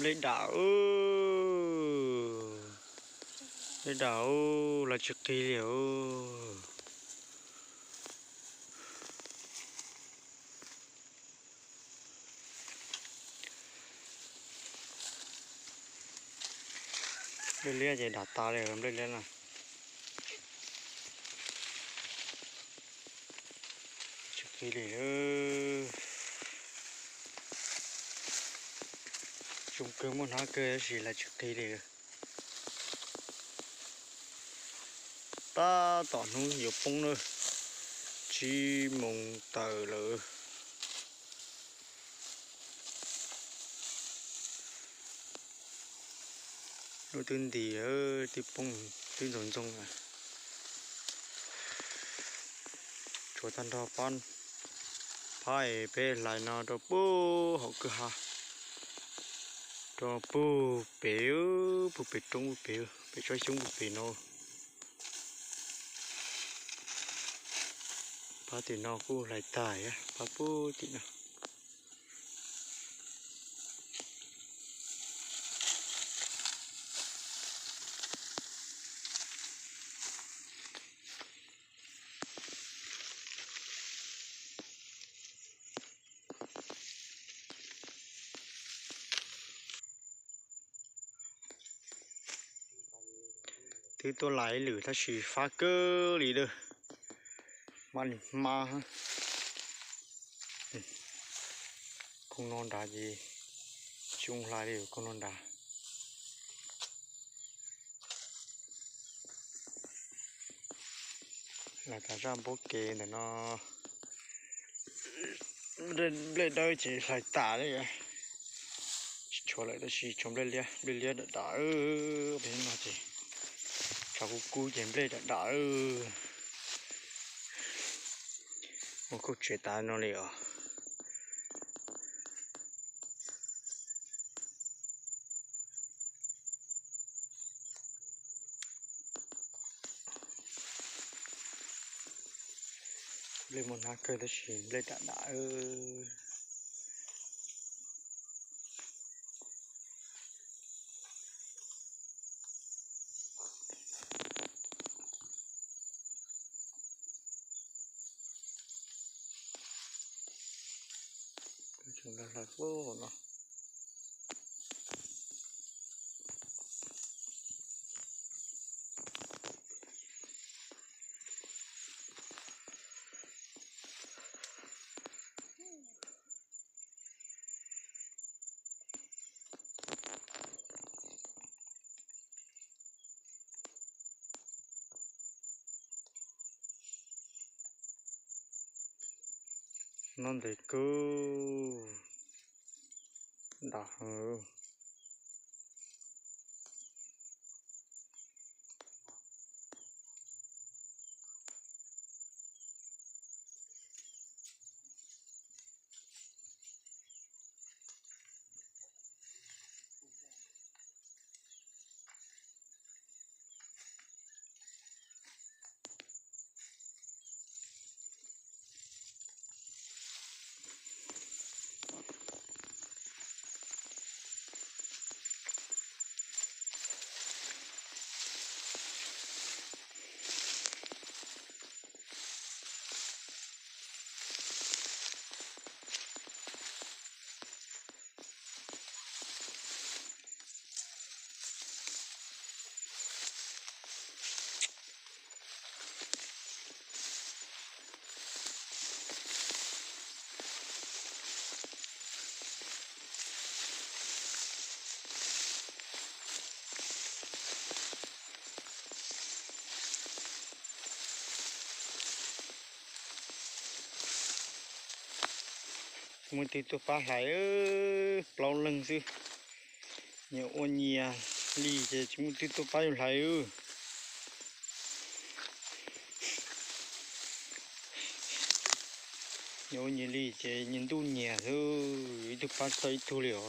ເລດາເອີ ເລດາເອີ ລາຈະກີເລວເອີ. ເລື້ອຍໆ ຈະດາຕາເລີຍ ເລື້ອຍໆ ນະ. ຈະກີເລເດີ ຊຸມເກີມໝົດຫາເກີມຊິລາຈະກີເລເດີ. ຕາຕອນຫູຢູ່ປົງເດີ ຈີ່ໂມງເຕີເລີ. ລູກຕື່ນດີເອີ ຕິດປົງ ຕື່ນສົງໆ ອະ ໂຈຕັນທອປອນ ພາຍເປຫຼາຍນອໂຕປູ ເຮົາຄືຫາໂຕປູເປ ປູເປຕົງປູເປ ເປຊ່ອຍຊຸງປູເປນອ ພາຕິນອກູຫຼາຍຕາຍອະ ພາປູຕິນອ. ຖືຕົວຫຼາຍຫຼື ຖ້າຊິຟາເກີລີເດີ ມານີ້ມາ ອືມ ຄົງນອນດາເຢ ຊຸງຫຼາຍເດີ ຄົງນອນດາ. ລາກາຈາມໂປເກນເນາະ ເລດ ເລດເດີ ຈີຫຼາຍຕາເລີຍ ໂຊເລີຍ ດາຊີ ຊົມເລດເລຍ ເລດເລຍດາດາເອີ ເປັນມາຈີ ຊາວກູກູເຈມເລດດາດາເອີ ໂອໂຄ ເຈຕານອນເລີຍ ເລີຍໝົດຫາເກີດແຕ່ຊິເລີຍດະດະເອີ. ເຖິງແລ້ວລະໂອ້ເນາະ ນອນເດກູ ດາເຮີ. ມື້ຕື່ນຕົວປາຫຼາຍເອີ ເປົ່າເລິງຊື່ ເຫຍໂອເຫຍລີເຈ ມື້ຕື່ນຕົວປາຢູ່ຫຼາຍເອີ ໂຍເຍລີເຈ ເຍນດູເນຍເອີ ອີຕຸປາຊອຍອີຕຸເລວ.